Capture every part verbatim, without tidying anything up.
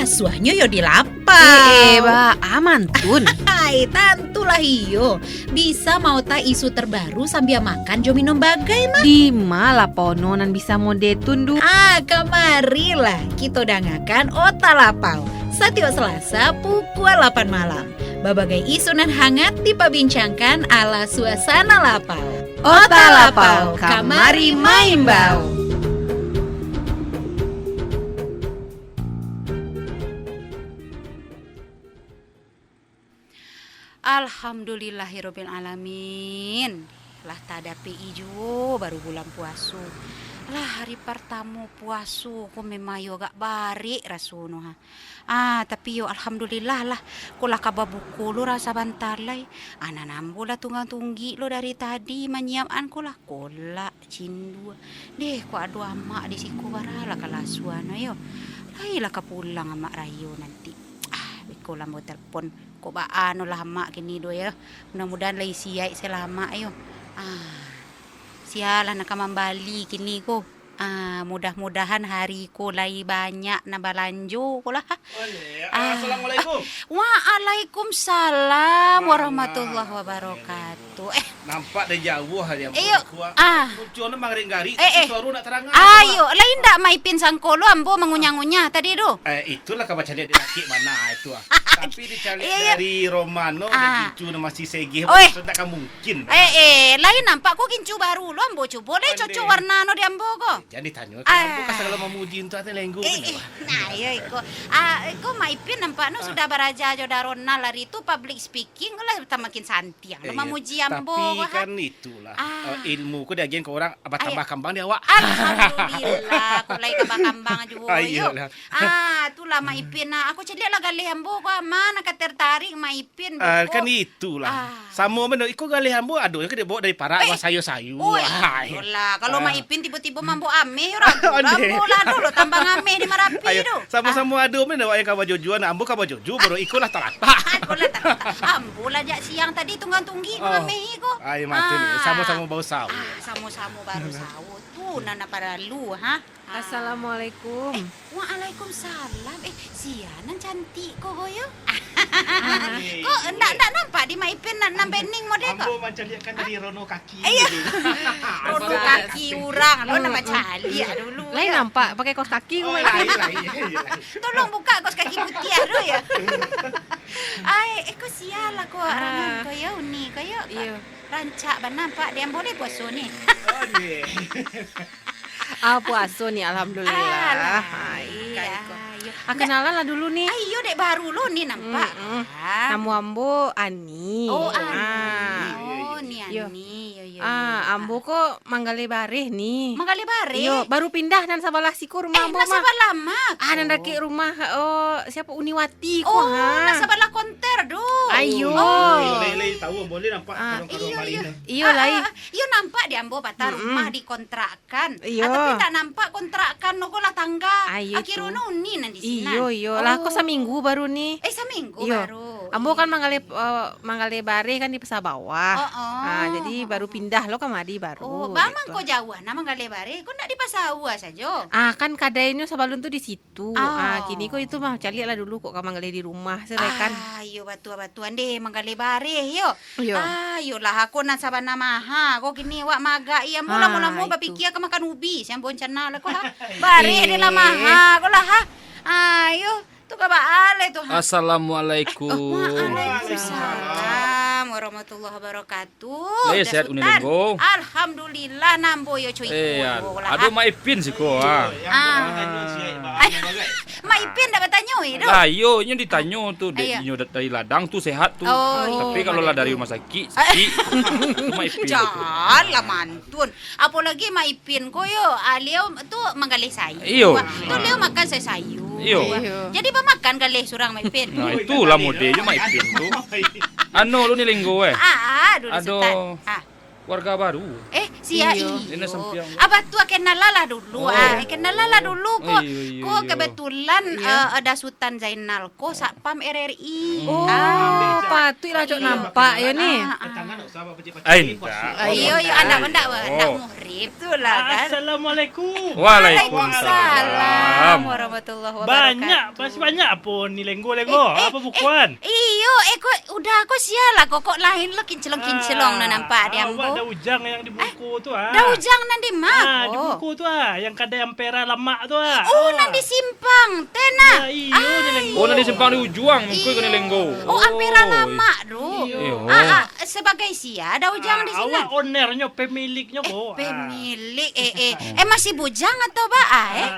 Suahnyo yo di lapau. Eh, eh, ba, aman tun. Hai, tantulah iyo. Bisa maota isu terbaru sambia makan jo minum bagai mah. Di ma lapau no nan bisa mode tun du? Ah, kamarilah kito dangakan Ota Lapau. Satiok Selasa pukua lapan malam. Babagai isu nan hangat dipabincangkan ala suasana lapau. Ota Lapau, kamari maimbau. Alhamdulillahirabbil alamin. Lah tadapek-i juo baru bulan puaso. Lah hari partamo puaso ko memang yo agak barek raso no ha. Ah, tapi yo alhamdulillah lah. Ko lah ka babuko lo ra sabanta lai. Anan ambo lah tunggang-tunggik lo dari tadi manyiapan ko lah kolak, cindua. Deh, ko ado amak di siko bara lah ka lasuan yo. Lai lah ka pulang amak rayo nanti. Ah, beko lah ambo telpon. Kok baa no lah amak kini do yo. Mudah-mudahan lai siaik salamak yo. Ah, sia lah nak ka mambali kini ko. Ah, mudah-mudahan hari ko lai banyak nan balanjo ko lah. Oleh, Ah. Assalamualaikum. Waalaikumsalam Wah, warahmatullahi nah, wabarakatuh. Eh. Nampak dari jauah hari ambo Iyo. Kuat. Ah. Muncul tu manggarik-garik, Eh, tapi eh. suara nak terang. Ayo, lain ndak Mak Ipin sangko lo ambo mangunyah-ngunyah tadi tu? Eh, itulah ka bacaliak di rakik mana itu ah. Tapi dicaliak Iya, iya. dari Romano, Ah. dari Gincu masih segeh, Oi. so tak ka mungkin. Eh, eh, lain nampak ko gincu baru lo ambo cubo lai Pandai. cocok warna no di ambo ko. Jan ditanyo, Ah. kenapa ka sagalo mamuji untuak ati lenggo Eh, ni, eh, Wak? nah, iyo iko. Ah, iko Mak Ipin nampak no Ah. sudah baraja jo Darona lari tu public speaking lah samakin santiang lo Eh, mamuji ambo tapi ko, ha. kan itulah. Ah. Eh, ilmu ko diagian ka urang batambah Ayo. kambang di awak. Alhamdulillah, ko lai kambang-kambang juo, Ah, yo. iyolah. Ah, tu lah Mak Ipin nah. Aku caliak lah galeh ambo ko, ma nan ka tertarik Mak Ipin Ah, beko. kan itulah. Ah. Samo bana, iko galeh ambo ado ke dibawa dari parak, Eh. wah, sayur-sayur. Oi, Wah. iyolah. Kalau Ah. Mak Ipin tibo-tibo mambo ameh, urang tu lah Ondeh. ambo lah ado lo tambang ameh di Marapi Ayo, tu. sama-sama ado men awak yang ka bajojo, anak ambo ka bajojo, baru iko lah talatak. Iko lah talatak. Ambo lah jak siang tadi tunggang-tunggik Oh. mangameh iko. Ai, macam ni. Ah. Sama-sama baru sahur. Ah, sama-sama baru sahur. Tu nan paralu, ha? Ah. Assalamualaikum. Eh, waalaikumsalam. Eh, sia nan cantik ko, Goyo? Ko ndak, ndak nampak di Mak Ipin nan, nan bening model ko? Ambo mancaliakkan dari rono kaki Iya. dulu. Rono Sabar. kaki urang, lo nak Mm-mm. bacaliak dulu, Lain yo. nampak pakai kaus kaki ko, Oh, Mak Ipin. lain, lain, lain. Tolong buka kaus kaki putiah tu, ya. Ai, eh, ko sia lah ko, Ah. Rono ko, ya, uni ko, ya. Iyo. Rancak bana, Pak. Dian boleh puaso ni. Oh, iya. Ah, puaso ni, alhamdulillah. Alah, Hai, iya, iko. iya. Ah, Ndak kenalan lah dulu ni. Ah, iyo, dek baru lo ni nampak. Mm-mm. Ah. Namo ambo Ani. Oh, Ani. Ah. Oh, ni Iyo. Ani. Yo, yo, yo, Ah, yo. ambo Ah. ko manggaleh bareh ni. Manggaleh bareh? Iyo, baru pindah nan sabalah siko rumah Eh, ambo nan mah. sabalah mah. Ah, nan Oh. dakek rumah, oh, siapa, Uniwati ko, Oh, ha. nan sabalah konter tu. Ayo. Oh. Lai, lai tahu, ambo lai nampak Ah. korong-korong Iyo, bari iyo. tu. Iyo, Ah, lai. ah, ah. Iyo nampak di ambo patah Mm-mm. rumah dikontrakan. Iyo. Ah, tapi tak nampak kontrakan no ko lah tangga. Ah, iyo Ah, tu. kiro no uni nan di sinan. Iyo, iyo. Lah, ko Oh. saminggu baru ni. Eh, saminggu Iyo. baru. Ambo kan Ih. manggaleh, eh, manggaleh bareh kan di Pasar Bawah. Oh, oh. Ah, jadi baru pindah lo kamari baru, Oh, ba gitu. mangko jauah nah manggaleh bareh? Ko ndak di Pasar Bawah sajo? Ah, kan kadainyo sabalun tu di situ. Ah. Ah, kini ko itu mah caliak lah dulu kok ka manggaleh di rumah, se kan. Ah, iyo, batua-batua. Andeh manggaleh bareh, yo. Iyo. Ah, iyolah, ako nan sabana maha. Ko kini wak magak, iya, ambo Ah, lamo-lamo itu. bapikia ka makan ubi. Siang boncana lah ko, ha. Bareh deh lah Eh. maha ko lah, ha. Ah, iyo. Tu ka baaleh tu, ha. Assalamualaikum. Waalaikumsalam warahmatullahi wabarakatuh. Eh, Dah sehat, Uni Sutan. Lenggo? Alhamdulillah, nambo yo cuy Eh, kuno lah, ado ha. Mak Ipin siko, ha. Ah. Ai, Mak Ipin dak batanyo, eh, tu? Lah, iyo, inyo ditanyo tu, dek Iya. inyo dat-, dari ladang tu sehat tu. Oh, Tapi iya. kalau lah dari rumah sakit, sakit. Mak Ipin tu. Janganlah mantun. Apolagi Mak Ipin ko yo, ah, liau tu manggaleh sayur. Iyo. Tu liau makan sayur-sayur. Iyo. Iyo. Jadi bamakan galeh surang Mak Ipin. Nah, itulah modelnyo Mak Ipin tu. Anu lu ni Lenggo, eh. Ah, ah, dulu Ado Sutan. Ah. warga baru. Eh, sia Iyo. iyo. Ini sampiang. Abah tu kenal lah dulu. Oh. Ah, kenal lah dulu ko. Iyo, iyo, Ko iyo. kebetulan Iyo. eh, ada Sutan Zainal ko satpam R R I. Oh, Ah. patuiklah cok Iyo. nampak yo ni. Ah, ah. Ai, ndak. Iyo, iyo, anak ndak, ndak Oh. muhrim. Itulah kan. Assalamualaikum. Waalaikumsalam. Waalaikumsalam warahmatullahi wabarakatuh. Banyak, masih banyak apo ni lenggo-lenggo? Eh, eh, Apo eh, bukuan? Iyo, eh, ko udah ko sia lah, kok, kok lain lo kinclong-kinclong no nampak di Ah, ambo. Awak Daujang yang di buku tu, ah. Daujang nan di ma Ah, di ko? buku tu, ah, yang kadai Ampera lamak tu, ah. Oh, nan di simpang, tu nah. Ya, iyo, ni Ai. lenggo. Oh, nan di simpang di ujuang, mungkin ko ni lenggo. Oh, Ampera Oh, lamak tu. Iyo. Ah, ah, sebagai sia Daujang Ah, di sinan. Awak owner-nyo, pemiliknyo Eh, ko. Ah. pemilik, eh, eh. Eh, masih bujang atau ba, ah, eh?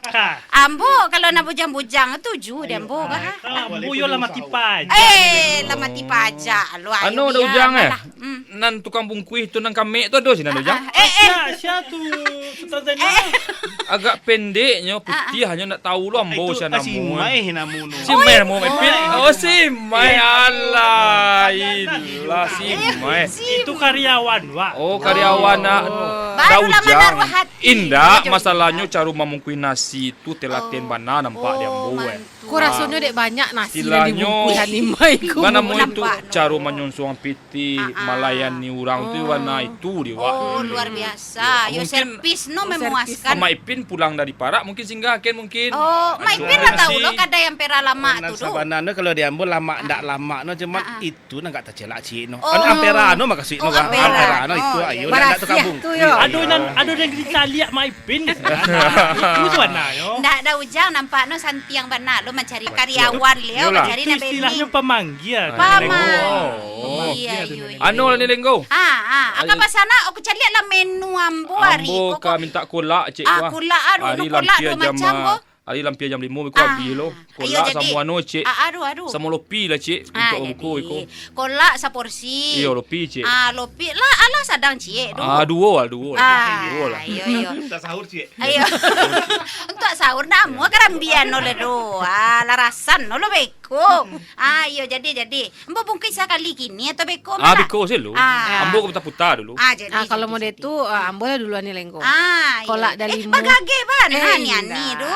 Ah. Ambo, kalau nak bujang-bujang, tuju di ambo, bah. Ah, ambo yo lah mati pajak. Eh, lah mati pajak lo, ayo Anu, Daujang, eh? lah. Hmm. Nan tukang bungkuih tu, nan kamek tu ado sinan, Daujang? Ah, eh, eh. Sia, sia tu, Sultan Zainal? Eh. Agak pendeknyo, Ah, ah. putiahnyo, ndak tahu lo ambo Itu sia namo. Simai namo no. Simai namo, Ipin? Oh, Simai. Alah, ilah, Simai. Itu karyawan, Wak. Oh, karyawan nak Baru lah Daujang. manaruah hati. Indak, Daujang. masalahnyo caro mamungkuih nasi tu telaten Oh. bana nampak di Oh, ambo, eh. mantu. Ko rasonyo dek banyak nasi nan Istilahnyo, dibungkuih Hanimai ko. Mana mo itu Nampak no. caro manyonsuang pitih, Ah, ah. malayani urang tu, Oh. wana itu di wak. Oh, luar biasa. Yo, Mungkin servis no Oh, servis. memuaskan. Mak Ipin pulang dari Parak, mungkin singgah ken mungkin. Oh, Mak Ipin lah tahu lo kadai Ampera lamak Oh, tu nan tu. sabananyo kalau di ambo lamak ndak lamak no, cuman Ah, ah. itu nan agak tacelak ciek no. Oh. Kan Ampera no makasuik no Oh, kan. Ampera. Ampera no itu, Oh, ayo, iya. ndak tu Barasiah kabung. tu, yo. Ado nan, ado nan ditaliak Mak Ipin di sinan. Itu tu anaknyo. Ndak Daujang nampak no santiang bana lo mancari karyawan liau, Yolah. mancari Itu nan istilahnyo beni. pamanggia. Pamanggia. Oh. Iya, iya, iya. Anu lah ni lenggo. Ah, ah. Aka Ari- pasana, aku caliak lah menu ambo hari Ambo ko, ka ko. minta kolak, cek, Ah, wah. kolak, aduh, Ari no kolak lampia duo jam, macam, ah, ko. Ari lampia jam limo biko Ah. abih lo. Iyo, Kolak jadi. samo anu, cek. Ah, aduh, aduh. Samo lopi lah, cek. Ah, Untuk jadi. buko iko. Kolak saporsi. Iyo, lopi, cek. Ah, lopi lah, alah sadang, cek, tu. Ah, duo lah, duo lah. Ah, Duo lah. iyo, iyo. Tak sahur, cek. Ayo. Untuk sahur, namu karambian no le do. Ah, larasan no lo beko. Ah, iyo, jadi, jadi. Ambo bungkuih sakali kini atau beko Ah, mah? beko selu. Ah. Ambo ka puta-puta dulu. Ah, jadi, Ah, kalau jadi, model jadi. tu, ah, ambo lah duluan ni lenggo. Ah, iyo. Kolak Eh, dalimo. bagageh bana Eh, ni Ani indak. tu.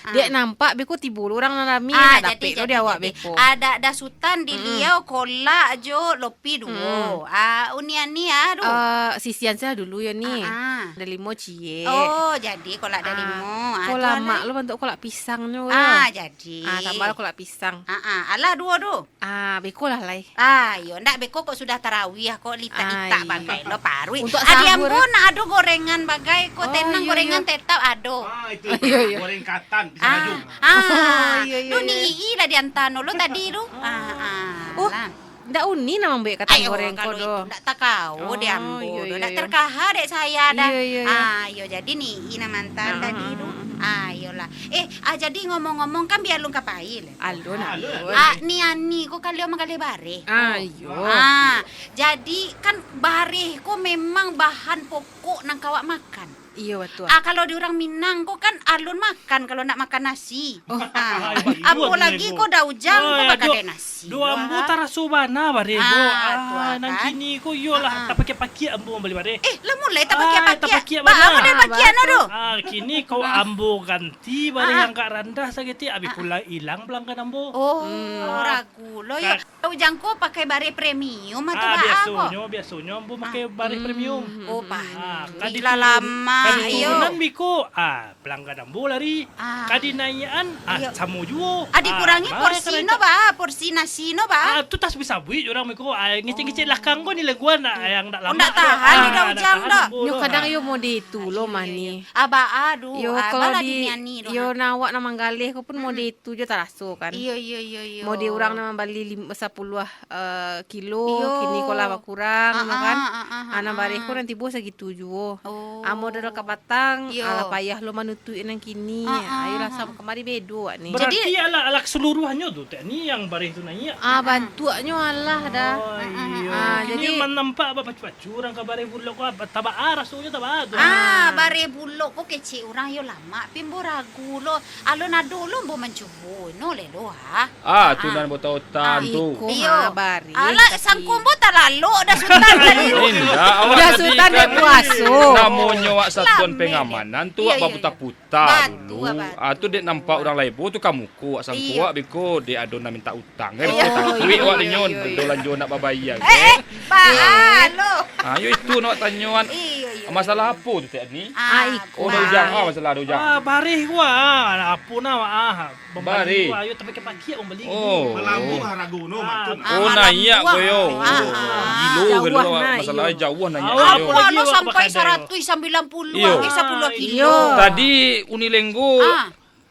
Ah. Dek nampak beko tibo urang nan rami, Ah, nak dapek jadi, tu di jadi, awak jadi. beko. Ada dasutan di Mm-mm. liau, kolak jo lopi duo. Mm. Ah, uni Ani ah, tu. Eh, sisian saya dulu yo ni. Ah, ah. Dalimo ciek. Oh, jadi kolak Ah, dalimo. Ah, tu kolak alah. mak lo bantuak kolak pisangnyo yo. Ah, jadi. Ah, tambah lah kolak pisang. Ah, ah. Alah duo tu. Ah, beko lah lai. Ah, iyo, ndak beko kok sudah tarawih kok litak-litak Ai. bagai lo paruik. Untuk Adi sahur. ambo nak ado gorengan bagai kok, Oh, tenang iyo, gorengan iyo. tetap ado. Ah, itu Iyo, iyo. goreng katan, pisang Ah, rajung. ah. Oh, iyo, iyo, Duh, iyo. ni ii lah diantar no lo tadi tu. Ah, ah. Oh, Lah. ndak uni nak mambuek katan Ai, goreng orang ko kalau doh. itu ndak takao Oh, di ambo iyo, doh. iyo, Ndak iyo. terkaha dek saya dah. Iyo, iyo, iyo. Ah, iyo, jadi ni ii nak mantan Ah, tadi ah, tu. ah, ah. Ah, iyolah. Eh, ah, jadi ngomong-ngomong kan biar alun ka pai. Alun, Ah, alun. alun. Ah, ni Ani ko kali manggaleh bareh ko. Ah, iyo. Ah, jadi kan bareh ko memang bahan pokok nan ka awak makan. Iyo, batua. Ah, kalau di urang Minang ko kan alun makan kalau ndak makan nasi. Oh. Ah, Ah, iyo, apolagi ni, ko Bu. Daujang ko Ah, bakadai do, nasi. do ambo Ah. taraso bana bareh ko. Ah, Ah, tu nan kan. kini ko iyolah Ah. tapakiak-pakiak ambo mambali bareh. Eh, lah mulai Ah, tapakiak-pakiak. tapakiak Ba, bana. apa dah pakiak no tu? Ah, kini ko ambo kan Ti bareh Ah. yang agak randah saketek, abih Ah. pulang ilang pelanggan ambo. Oh, Hmm. ragu lo yo. Ka- Daujang ko pakai bareh premium atau Ah, baa ko? biasonyo, biasonyo ambo Ah. pakai bareh premium. Hmm. Oh, Ah, pantik kadi lah turun, lama, kadi iyo. turunan biko, ah, pelanggan ambo lari. Ah. Kadi naiakan, ah, Iyo. samo juo. Ah, dikurangi Ah, porsi karena no, itu ba, porsi nasi no, ba. Ah, tu tak sabuik-sabuik urang biko. Ah, ngecek-ngecek Oh. lakang ko ni laguan, ah, yang ndak Oh, lamak ndak tu. tahan Ah, ni ndak Daujang tahan dah. ambo Nyo tu. kadang Ah. yo mode itu Iyo, lo iyo, mani. iyo. Aba, aduh, Yo, aba kalau lah di, diniani tu, yo, ha. nak awak nan manggaleh ko pun Mm-mm. mode itu jo taraso kan. Iyo, iyo, iyo, iyo. Mode urang nan mambali lim-, sapuluah, eh, kilo, Iyo. kini ko lah bakurang, Ah, kan. ah, ah, ah, Ah, nan ah, bareh ko ah. nan tibo sagitu juo. Oh. Amo dah kapatang, Iyo. alah payah lo manutuik nan kini. Ah, ah, Ayolah, ah. sam-, kamari bedo awak ni. Jadi Berarti alah, alah keseluruhannyo tu, Tek, ni yang bareh tu naiak. Ah, Ah, ah. bantuaknyo alah dah. Oh, Ah, ah, iyo. ah, Ah, Kini jadi manampak bapacu-pacu. Curang ka bareh bulok ko, ah, tabaa rasonyo tabaa tu. Ah, Ah. bareh bulok ko kecek urang yo lamak, pin bo ragu lo. Alun ado lo ambo mancubo, ino le lo, ah. Ah, tu Ah. nan bototan Ah, tu. iko Iyo. ha, bareh, Alah, tapi sangko ambo talalok dah Sutan tadi tu. Indak, awak Dah tadi Sutan kan dek puaso. namonyo awak satuan Lamen. pengamanan tu, Iyo, awak iyo, iyo. baputa-puta Batua, dulu. batua. Ah, tu dek nampak urang laibo tu ka muko, awak sangko Iyo. awak beko dek ado nan minta utang, kan? Iyo, Takuik iyo, awak iyo, ninyo, iyo, ado iyo. lanjo nak babayia, Eh, kan? eh, baa lo. Ah, yo itu nak tanyoan. Iyo, iyo. Masalah apo tu, Tek Ani? Ah, Oh, ado ujang. Ah, masalah ado ujang. Ah, bareh ko, ah. Apo nah, ah. Bareh. Ayo, tapi ka pakiak pambali. Oh. Malambuang harago no, mantun. Ah, naiak ko yo. Ah, ah. Gilo galo, masalah jauah naiak ko yo. Apo lo sampai saratuih sambilan puluah, eh, sapuluah kilo. Tadi Uni Lenggo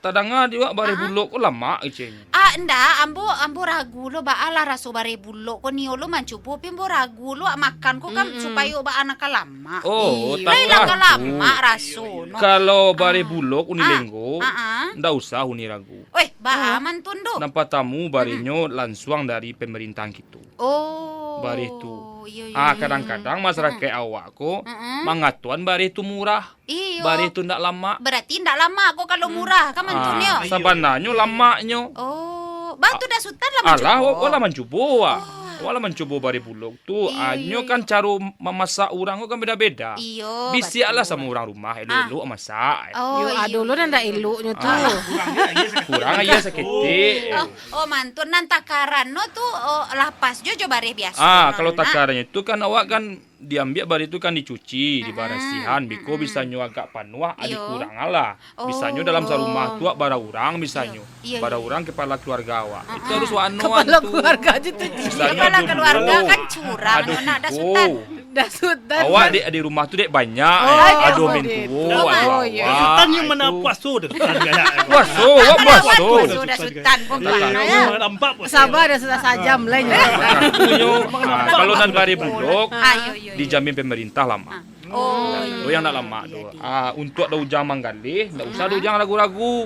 tadanga di wak bareh bulok ko lamak keceknyo. Ah, ndak, ambo, ambo ragu lo, baa lah raso bareh bulok ko, nio lo mancubo, tapi ambo ragu lo wak makan ko kan, supayo baa nan ka lamak. Oh, tapi lah ka lamak raso no. Kalau bareh bulok Uni Lenggo, ndak usah Uni ragu. Weh, baa mantun tu. Nan patamu barehnyo lansuang dari pemerintahan kito. Oh. Bareh tu. Iyo, iyo, iyo. Ah, kadang-kadang masyarakat awak ko mangatoan bareh tu murah. Iyo. Bareh tu ndak lamak. Berarti ndak lamak ko kalau murah, kan mantun yo? Ah, sabananyo lamaknyo. Oh, baa tu Dasutan lah mancubo? Alah, wak, wak lah mancubo, wak. Oh. Wak lah mancubo bareh bulok tu. Iyo, iyo, iyo. Hanyo kan caro mamasak urang ko kan beda-beda. Iyo, bisiak lah samo urang rumah, elok-elok masak. Oh, iyo. Yo, ado lo nan ndak eloknyo tu. Ah. Kurang aia saketek. Oh, oh, mantun nan takaran no tu, oh, lapas jo, jo bareh biaso. Ah, kalau takarannyo tu kan awak kan diambiak bareh tu kan dicuci, dibarasihan, biko bisanyo agak panuah, alih kurang lah. Bisanyo dalam sarumah tu bara urang bisanyo. Iyo, iyo. Bara urang kepala keluarga awak. Itu harus wak anuan tu. Kepala keluarga aja tu. Bisanyo kepala keluarga kan curang, ado nak Dasutan. Dasutan. Awak dek di rumah tu dek banyak, ado mintuo, ado awak. Dasutan yang mana puaso, Dasutan galak. Puaso, wak puaso. Puaso, Dasutan. Saba, Dasutan, sajam lah nyo. Makatunyo, ah, kalau nan bareh bulok, dijamin pemerintah lamak. Oh, iyo, yang nak lamak tu. Ah, untuak ado ujang manggaleh, ndak usah ado ujang ragu-ragu.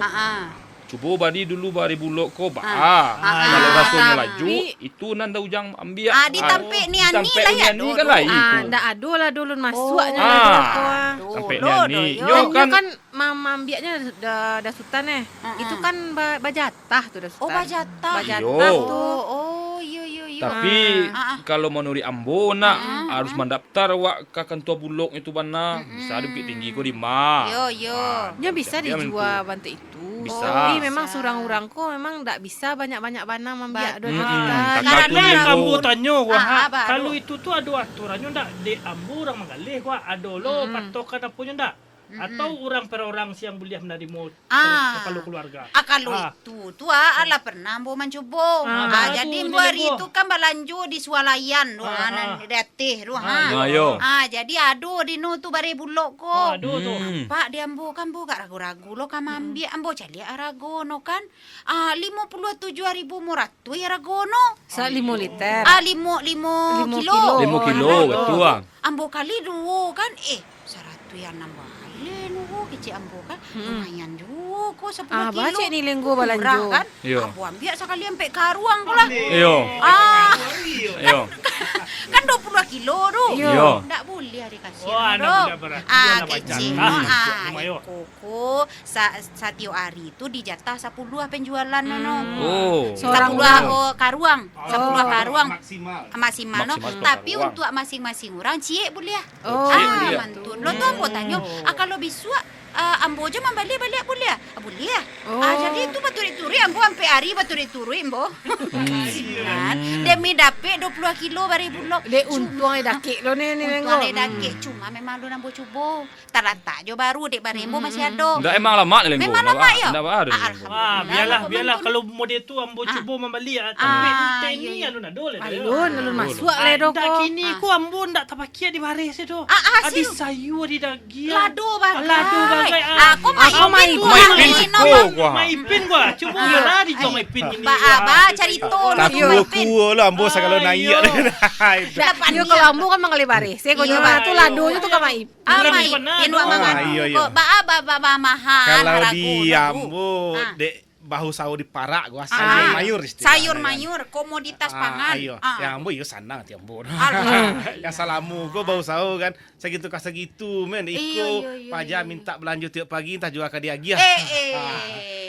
Cubo bali dulu bareh bulok ko, baa. Kalau rasonyo lajuak, itu nan ado ujang ambiak. Ah, di tampek Ni Ani lah, ditampek Ni Ani kan lain tu. Ah, ndak ado lah dulu masuaknyo lah tu. Tampek Ni Ani. Nyo kan ma-, maambiaknyo Da-, Dasutan, eh. Itu kan ba-, bajatah tu, Dasutan. Oh, bajatah. Bajatah tu. Oh, iyo, iyo, iyo. Tapi, kalau manuruik ambo nak, harus mandaftar wak ka kantua bulok itu bana. Bisa di Bukittinggi ko di ma. Iyo, iyo. Nyo bisa dijua bantuak itu. Bisa. Tapi memang surang urang ko memang ndak bisa banyak-banyak bana maambiak do. Karano ambo tanyo ko, kalau itu tu ado aturannyo ndak dek ambo urang manggaleh ko, ado lo patokan aponyo ndak? Atau urang per orang siang buliah manarimo kapalo keluarga? Ah, kalau itu tu, ah, alah pernah ambo mancubo. Ah, jadi ambo hari tu kan balanjo di sualayan tu, ah, nan di ateh tu, ha. Ah, iyo. Ah, jadi ado di no tu bareh bulok ko. Ah, ado tu. Nampak di ambo kan, ambo agak ragu-ragu lo ka maambiak, ambo caliak arago no kan. Ah, limo puluah tujuah ribu limo ratuih arago no. Sa limo liter. Ah, limo, limo kilo. Limo kilo, batua. Ambo kali duo kan, eh, saratuih anam baleh nu, kecek ambo kan. Lumayan juo ko sapuluah kilo. Ah, bacek ni lenggo balanjo. Murah kan? Iyo. Ambo ambiak sakali ampek karuang ko lah. Iyo. Ah. Iyo. Kan, kan duo puluah kilo tu. Iyo. Ndak buliah dikasih tu. Ah, kecek. Ah, iko ko sa-, satiok ari tu dijatah sapuluah penjualan no. Oh. Sapuluah, oh, karuang. Sapuluah karuang. Maksimal. Maksimal no. Maksimal sapuluah karuang. Tapi untuak masing-masing urang ciek buliah. Oh. Ah, mantun lo tu ambo tanyo. Ah, kalau bisuak, ah, ambo jo mambali baliak buliah? Ah, buliah. Ah, jadi tu baturuik-turuik ambo ampek ari baturuik-turuik ambo. Kan? Demi dapek duo puluah kilo bareh bulok. Dek untuang lai dakek lo ni, ni lenggo. Untuang lai dakek. Cuma memang alun ambo cubo. Talatak jo baru, dek bareh ambo masih ado. Ndak, emang lamak lenggo. Memang lamak yo? Ndak baa do lenggo. Ah, bialah, bialah, kalau model tu ambo cubo mambali, ah, tapi untuak ni alun ado lai. Alun, alun masuak lai do ko. Ndak, kini ko ambo ndak tapakiak di bareh se do. Ah, hasil. Abih sayua di dagiang. Lado bagai. Lado bagai, ah. Aku Mak Ipin ko. Mak Ipin ko. Cubo lah dijua Mak Ipin kini. Ba, ba carito lah Mak Ipin. Lah ambo sagalo naiak. Iyo, kalau ambo kan manggaleh bareh se ko, nyo tu ladonyo tu ka Mak Ipin. Ah, Mak Ipin wak mangadu ko. Baa, baa, baa mahal harago tu. Kalau di ambo, dek bausaho di parak ko, sayur mayur istilahnyo kan. Sayur mayur, komoditas pangan. Ah, iyo. Yang ambo iyo sanang ati ambo. Alhamdulillah. Yang salamo ko bausaho kan, sagitu ka sagitu, men. Iko paja mintak balanjo tiok pagi, antah jua ka diagiah. Eh, eh.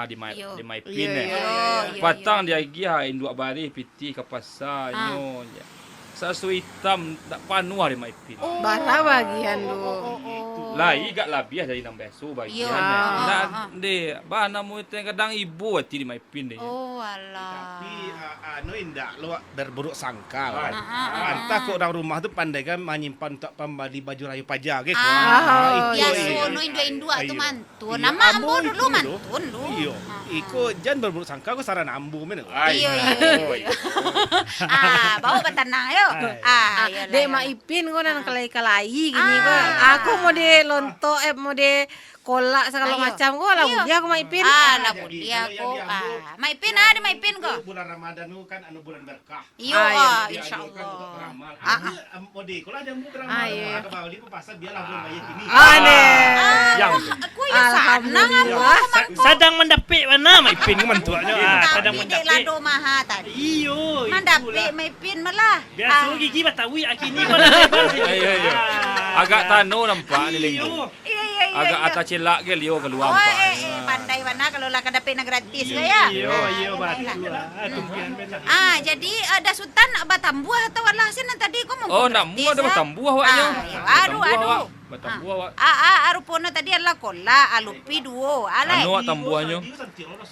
Ah, di Mak, Iyo. di Mak Ipin, Iyo, eh. iyo, iyo, iyo, Patang iyo. diagiah induak barih pitih ka pasa, Ah. nyo, ya. Sasuo itam, dak panuah di Mak Ipin. Oh. Bara bagian tu. Oh, oh, oh, oh. Lai gak labiah dari nan biaso bagian, Iyo. eh. Ah, Ndak, ah, ah. deh, ba namo itu yang kadang ibo ati di Mak Ipin deh. Oh, alah. Tapi, ah, anu indak lo berburuk sangka lah. Ah, ah, ah, Antah ah. kok urang rumah tu pandai kan manyimpan untuak pambali baju rayo paja, gitu. Ah, Ah, itu, biaso iya. no induak-induak tu Ayo. mantun. Iyo, Nama ambo ambo dulu itu mantun dulu. Iyo. Ah, ah. Iko jan berburuk sangka ko saran ambo men. Ai. Iyo, iyo, iyo. Oh, iyo. Ah, bawa batanang yo. Ai. Ah, Ah, iyolah, Dek Mak iyolah. Ipin ko nan Ah. kalai-kalai gini ko. Ah. Aku mode lontok, eh, mode kolak sagalo Ayo. macam ko lah Iyo. buliah ko Mak Ipin. Ah, lah Jadi, buliah kalau yang ko. diambil, Ah, Mak Ipin, yang ah, ada Mak Ipin ko. itu bulan Ramadan tu kan anu bulan berkah. Iyo, Ai. ah, Dia anjurkan insyaallah. untuk beramal. Ah, Aku, ah. em, mode ko lah dia ambil beramal. Ah, iyo. Ah, kembali ke pasar, biarlah belum bayar kini. Ah, neh. Ah, Yang aku, aku yo sanang Alhamdulillah. aku Sa-, mangko. sadang mandapek bana Mak Ipin ko mantuaknyo. Ah, Tapi sadang dek mandapek. lado maha tadi. Iyo, Mandapek itulah. Mak Ipin malah. Biaso Ah. gigi batawik, kini ko lah lebar sikit. Iyo, iyo. Ah, Agak ya. tano nampak ni Iyo. lenggo. Iyo, iyo, iyo, Agak iyo. atah celak ge liau kalua Oh, nampak. eh, eh, Ah. pandai bana kalau lah ka dapek nan gratis Iyo, lah ya. iyo, Ah, iyo, pandai lah. batua. Ah, tumpian bana. Ah, jadi, eh, Da Sutan nak batambuah atau alah sinan tadi ko mungkin Oh, nak gratis, mua ada ah. batambuah awaknyo. Ah, iyo. Aduh, Batambuah aduh. awak. Batambuah awak. Ah, ah, ah, rupono tadi adalah kolak, ah, lupi duo. Alai. Anu awak tambuahnyo.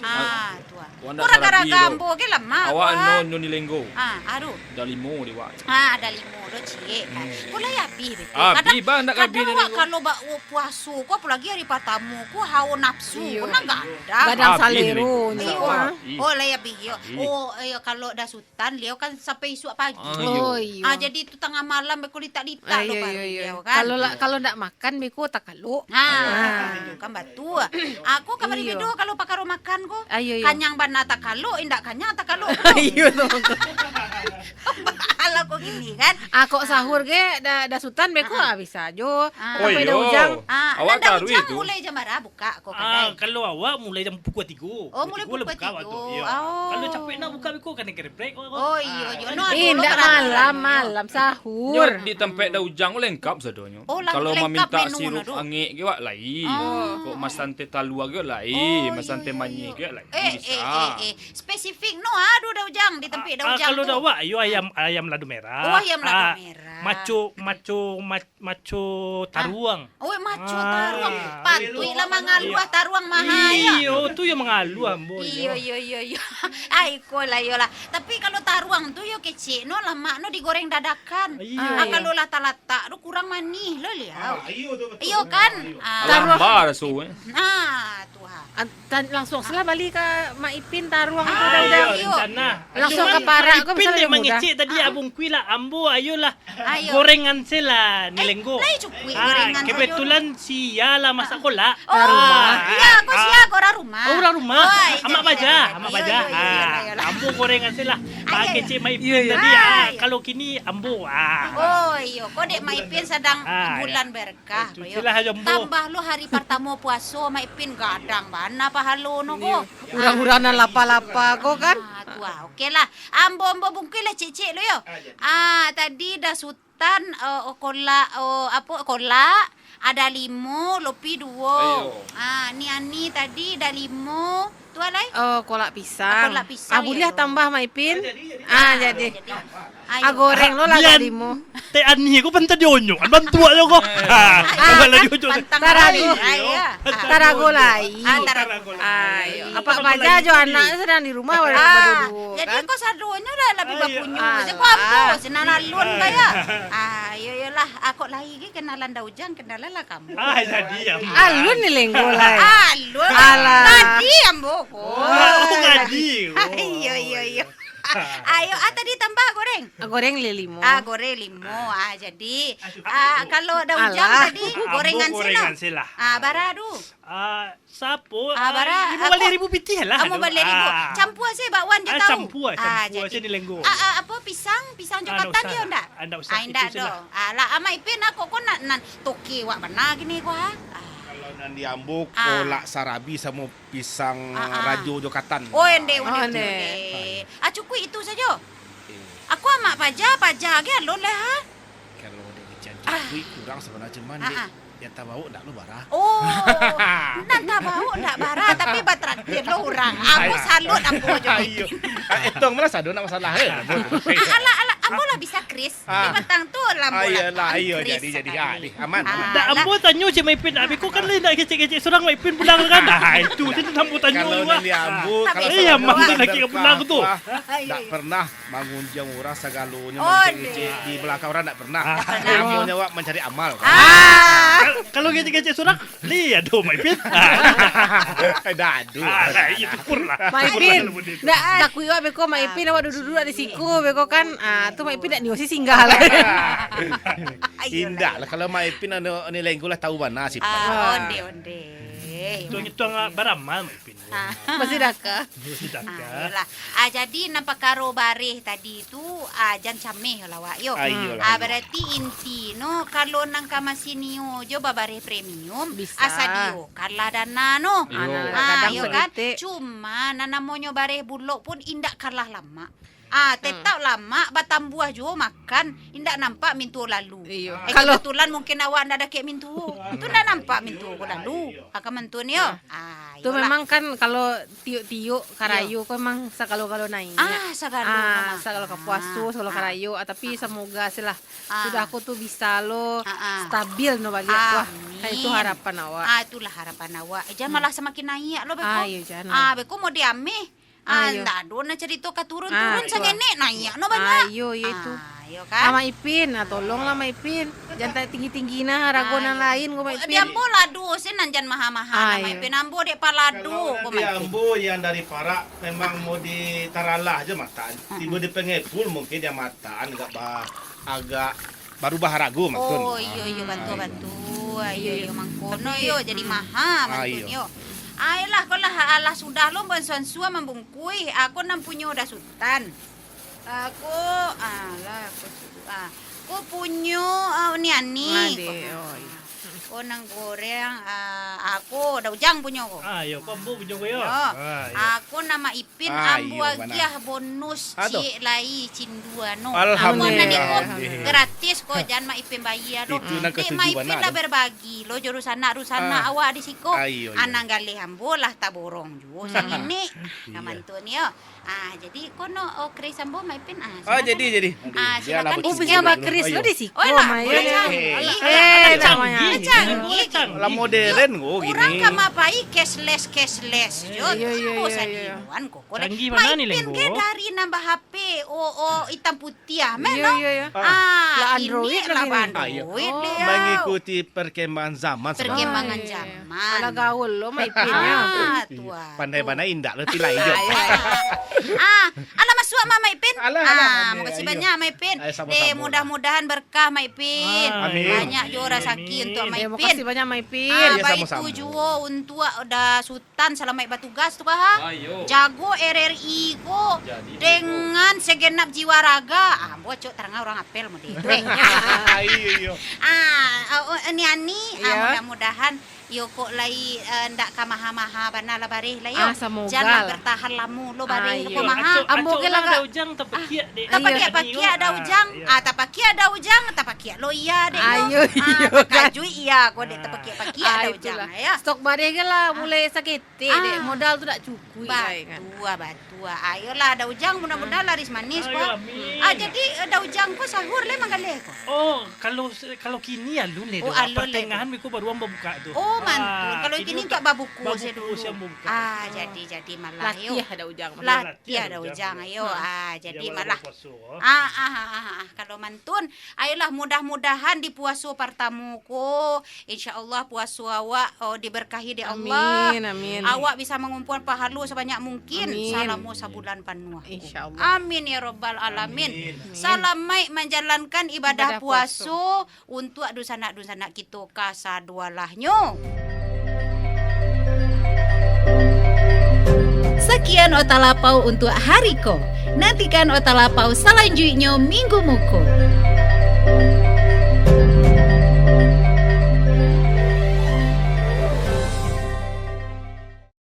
Ah, tu ah. Wak ndak Kurang sarabi garaga tu. ambo ke lamak, Awak wak. anu, anu ni lenggo. Ah, aduh. Dah limo di wak. Ah, dah limo doh, ciek. Hmm. Ko lai abih betul. Abih, Kadang, bah, ndak abih kadang ni awak lenggo. kalau ba-, puaso ko, apolagi hari partamo ko, hawa nafsu, Iyo. ko nan gadang. Gadang Abih salero lenggo. ni, Iyo. wak. Abih. Oh, lai abih, yo. Abih. Oh, iyo, kalau Da Sutan, liau kan sampai isuak pagi. Ah, iyo. Oh, iyo. Ah, jadi tu tangah malam beko litak-litak Ah, lo iyo, baru iyo, iyo. liau kan. Kalau la-, kalau ndak makan beko takalok. Ha, Ah. tu kan batua. Aku kamari Iyo. bedo kalau pakaro makan ko. Ah, iyo, iyo. Kanyang bana takalok, indak kanyang takalok. Iyo, tu. Alah ko gini kan. Ah, kok Ah. sahur ge, Da, Da Sutan beko, Ah. ah, bisa jo. Ah. Oh, Sampai Da iyo. Ujang. Ah, Awak nan Da taruih Ujang tu. mulai jam bara buka ko Ah, kadai? kalau awak mulai jam pukul tigo. Oh, mulai Pukul pukul buka awak tu. tigo. Iyo. Oh. Kalau capek nak buka beko, kanai gerebrek awak ko. Oh, iyo, Ah, iyo. kan No, Eh, dulu ndak kan malam, malam. malam, sahur. Nyo di tampek Da Ujang lengkap sadonyo. Oh, lang-, Kalau lengkap maminta menu sirup no tu. angek ge wak lai. Oh. Kok masan teh talua ge wak lai, Oh, masan iyo, teh iyo, manih iyo. ge wak lai. Eh, Bisa. eh, eh, eh. Spesifik no, aduh, Da Ujang, di tampek Da Ah, Ujang kalau tu. Da Ujang, iyo ayam, ayam lado merah. Oh, ayam lado Ah, merah. maco, maco, ma-, maco Ah. taruang. Oh, maco Ah. taruang. Patuik lah mangaluah Iyo. taruang maha, ya. Iyo, tu yang mangaluah, ambo, Iyo, iyo. iyo, iyo, iyo. Ai, ko lah, iyo lah. Tapi kalau taruang tu, yo kecek no, lamak no digoreng dadakan. Iyo. Ah, kalau latak-latak tu kurang manih lo, liau. Ah, iyo tu betul. Iyo kan? Ah, iyo. Ah. Alah, Taruang. ba raso, eh. Nah, tu ha. An-, tan-, langsung selah bali ka Mak Ipin taruang tu, Ah, Da Ujang. iyo. Rencana. Langsung Cuman ka parak Mak ko Ipin bisa dek lebih mudah. mangecek tadi, Ah. Abang Kui lah, ambo ayolah. Ayo. Gorengan se lah, ni Eh, lenggo. lai cukuik Ah, gorengan sajo. kebetulan sia lah masak kolak. Oh, Ah. iya, aku Ah. sia, aku urang rumah. Oh, urang rumah. Oh, iya, Amak iya, Baja, iya. Amak Iya, Baja. iya, iya, Ah, iya, iya. ambo gorengan se lah. Ayo, Pak ayo. Kecek Mak Ipin Iya, iya. tadi, Ah, ah, iya. kalau kini ambo, ah. Oh, iyo, ko dek Mak Ipin sadang Ah, iya. bulan berkah, Cuci yo. lah aja ambo. Tambah lo hari partamo puaso, Mak Ipin gadang bana pahalo no ko. Iya. Urang-urang nan lapa-lapa ko kan. Ah, tu ah. Oke lah. Ambo, ambo bungkuih lah cek-cek lo yo. Ah, iya. Ah, tadi Da Sutan, eh, kolak, eh, apo, kolak, Ada limo, lopi duo. Ayo. Ah, ni Ani tadi ada limo. Tu alai? Oh, kolak pisang. Ah, kolak pisang, Ah, buliah yo. tambah, Mak Ipin? Ah, jadi, Ah, jadi. jadi. Ah, Ayo. goreng lo lah Bian- limo. Teh Ani ko pantang dionyok, bantuak jo ko. Ah, Ah, tambah lagi kan onyok. pantang Tarago. lain. Ah, iya. Ah, Tarago lain. Ah, tarago lain. Ayo. Apak Tarago baja lain jo tadi. anak sadang di rumah, Ah, baduo-duo, jadi kan? ko sadonyo lah labiah Ayo. bapunyo. Ah. Jadi ko ambo, Ah. sinan alun Ah. kaya. Ah, iyo, iyolah. Ah, kok lai ge kenalan da Ujang, kenalan lah ka ambo. Ah, jadi ambo. Alun ni lenggo lai. Alun. Alah. Ngadi ambo ko. Oh, ngadi. Oh, Iyo, iyo, iyo. iyo. Ayo, ah, tadi tambah goreng? Ah, goreng limo. Ah, goreng limo. Ah, jadi, Aduh. ah, kalau da Ujang Alah. tadi, Ambo gorengan silo. gorengan silo. Ah, bara tu? Ah, sapo? Ah, Ah, bara, limo aku, baleh ribu pitih lah. Amu baleh ribu. Ah. Campua se bakwan jo Ah, tahu. campua, Ah, campua jadi. se ni lenggo. Ah, ah, apo, pisang, pisang jo Ah, ndak katan usah yo lah. ndak? Ah, ndak usah, Ah, itu indak se doh. lah. Ah, lah, Amak Ipin, ah, kok ko nak, nan toke wak bana kini ko, ah? Ah. Kalau nan di ambo, Ah. kolak sarabi samo pisang Ah, ah. rajo jo katan. Oh, ende, ende, Oh, ende, ende. ende. Ah, cukuik itu sajo. Eh. Aku amak paja, paja ge alun lai, ha? Kalau dek kecek Ah. cukuik kurang sabananyo, cuman Ah, dek ah. yang tabaok ndak lo bara. Oh, nan tabaok ndak bara, tapi batraktir lo urang. Ambo Ayo. salut ambo jo. Ayo. Ah, etong malah sado nak masalah, eh. Ah, alah, alah, ambo lah bisa, Kris. Ah. Di patang tu lah Ah, ambo lah iyalah, tahan, iyo, Kris, jadi, jadi. Ah, sakali. deh, aman, Ah, aman. Dak, lah. ambo tanyo cek Mak Ipin, abih ko kan lai ndak kecek-kecek surang Mak Ipin pulang kan. Ah, itu, itu ambo tanyo Kalau juga. nan di ambo, Tak kalau bisa. Eh, aman salah tu lagi ka pulang tu. berpapak, Ai, ndak ai. pernah mangunjung urang sagalonyo Oh, mancari deh. di balakang urang ndak pernah. Ah. Namonyo awak mancari amal. Ah. Kal-, kalau kecek-kecek surang, li ado Mak Ipin. Dah ado. Ah, dah, iya, syukurlah. Mak Ipin, Syukurlah, Mak Ipin. ndak takuik awak beko Mak Ipin awak duduak-duduak di siko beko kan. Ah, tu Mak Ipin ndak nio si singgah lah. Ayolah. Indak lah, kalau Mak Ipin anu, ni lenggo lah tahu bana sipat. Ah, Ah. onde, onde. Tuang-tuang baramal Mak Ipin. Ah. Masih daka. Masih daka. Ah, iyolah. Ah, jadi nan pakaro bareh tadi tu, ah, jan cameh lah awak yo. Ah, iyolah, Ah, iyolah. berarti inti no, kalau nan ka masinio jo babareh premium, Bisa. ah, sadiokanlah dana no. Yo. Ah, nah, Ah, kadang yo kan? politik. Cuma, nan namonyo bareh bulok pun indak kalah lamak. Ah, Hmm. tetap lamak, batambuah juo makan, indak nampak mintuo lalu. Iyo. Eh, Kalau kebetulan mungkin awak ndak dakek mintuo. Tu ndak nampak mintuo ko lalu. Ah, ka mantun yo. Ah, Tu iyolah. memang kan kalau tiok-tiok karayo Iyo. ko memang sagalo-galo naiak. Ah, sagalo Ah, memang. sagalo kapuaso, Ah, sagalo ah. karayo. Ah, tapi Ah. semoga sih lah. Ah. Sudah ko tu bisa lo Ah, ah. stabil no baliak. Wah, Amin. itu harapan awak. Ah, itulah harapan awak. Eh, jan Hmm. malah samakin naiak lo beko. Ah, iyo, jan. Ah, beko mau diameh. Ah, Ah, iyo. ndak ado nah carito ka turun-turun Ah, iyo. sangenek, naiak no banyak. Ah, iyo, iyo itu. Ah, iyo kan? Ah, Mak Ipin, ah, tolonglah Mak Ipin. Jan tak tinggi-tinggi nah harago Ah, nan iyo. lain ko, Mak Di Ipin. ambo lado se nan jan maha-maha Ah, nah, Mak iyo. Ipin. Ambo dek palado Kalau ko, di Mak Ipin. ambo yang dari parak memang mau ditaralah je mataan. Tiba di pengepul mungkin yang mataan agak ba-, agak barubah harago mantun. Oh, iyo, iyo, Ah, bantu, iyo. bantu. Ah, iyo, Iyo, iyo, iyo. mangkono Tapi, yo, jadi mm. maha Ah, mantun iyo. yo. Ai lah, ko lah, alah sudah lo, bansuan-suan mambungkuih. Ako nan punyo udah sutan. Ako, alah, ako sudah. Ah, ko punyo, ah, ni ani. Ade, Ko, oh, iyo. ko nan goreng, ah, ako udah ujang punyo ko. Ah, iyo, ko ambo punyo ko yo. Yo. Ah, iyo. Ako nama Ipin Ah, ambo iyo, bana. agiah bonus Ah, tu. ciek lai cindua no. Alhamdulillah. Apo nan iko Alhamdulillah. gratis ko, jan Mak Ipin bayia lo. Itu nan Dek katuju Mak Ipin bana lah tu. berbagi lo jo rusanak-rusanak Ah. awak di siko. Ah, iyo, iyo. Anang galeh ambo lah taborong juo Hmm. sanginik. Iyo. Ka mantun yo. Ah, jadi kono, oh, Kris ambo Mak Ipin. Ah, Ah, silakan. jadi, jadi. Ah, Biarlah silakan begitu Oh, bisa dulu. bakris Ayo. lo di siko, Oh, lah, Mak, boleh yo. canggih. Eh, Alah, namanya. canggih. Canggih. Lah modern ko Urang gini. ka mapai cashless, cashless jo. Iyo, iyo, Ambo iyo, iyo. sadioan ko. Ko deh. Canggih Mak bana ni, Ipin Lenggo. ke dari nambah H P, oh, oh, itam putiah, meh, Iyo, no? iyo, iyo. Ah, Lah ini Android lah lagi ni. Android Ah, iyo. dia. Mengikuti perkembangan zaman sekarang. Perkembangan Ah, iyo. zaman. Alah gaul lo, Mak Ipin, yo. Ah, Iyo. tuan. Pandai bana indak lo, pilai jo. Ah, iyo. Ah, alah masuak, Mak, Mak Ipin. Alah, alah. Ah, Amin. makasih Iyo. banyak, Mak Ipin. Ayo, sama-sama Eh, lah. mudah-mudahan berkah, Mak Ipin. Ah, Amin. Banyak jo rasaki Amin. untuk Mak Eh, Ipin. makasih banyak, Mak Ipin. Ah, Iyo, baitu sama-sama. juo untuk Da Sutan, salamaik batugas tu, bah. Ah, iyo. Jago R R I ko Jadi, dengan segenap jiwa raga. Ah, ambo acok tarang urang apel mode tu, eh. Ah, iyo, iyo. Ah, Oh, eh, ni Ani, ah, Iyo. mudah-mudahan yo kok lai, eh, ndak ka maha-maha bana lah bareh lah yo. Ah, samoga Jan lah lah. bertahan lamo lo bareh Ah, lo iyo. ko maha. Acok, Ambo acok ke lah, lah Kak. Daujang tapakiak, Ah. dek. Tapakiak-pakiak Iyo. Daujang. Ah, iyo. Ah, tapakiak Daujang, tapakiak lo iya, dek, yo. Ayo, Ah, iyo, kan. takajuik iya ko, dek, Ah. tapakiak-pakiak Ah, Daujang, itulah. ya. Stok bareh ke lah, Ah. mulai sakit. Ti, dek, Ah. modal tu dak cukuik lai, kan. Batua, batua. Ayolah, Daujang, mudah-mudahan Ah. laris manis, Ayo, ko. amin. Ah, jadi, eh, Daujang ko sahur lai manggaleh ko? Oh, kalau, kalau kini alun lai Oh, doh. alun lai Partangahan doh. minggu baru ambo buka tu. Oh, mantun. Ah, Kalau kini kini untuak untuak babuku babuku se dulu. se ambo buka. Ah, Hmm. jadi, jadi malah, yo. Latiah Daujang. Latiah Latiah Daujang, Daujang. ayo. Hmm. Ah, jadi Biar malah. berpuasa, ah. Ah, ah, ah, ah, ah. Kalau mantun, ayolah, mudah-mudahan di puaso partamo ko, Insya Allah puaso awak, oh, diberkahi dek Allah. Amin, amin. Awak bisa mangumpul pahalo sabanyak mungkin Amin. salamo sabulan panuah. Insya Allah. Amin ya rabbal alamin. Amin. Salamaik manjalankan ibadah Ibadah puaso. puaso untuak dunsanak-dunsanak kito kasadualahnyo. Sakian Ota Lapau untuak hari ko. Nantikan Ota Lapau salanjuiknyo minggu muko.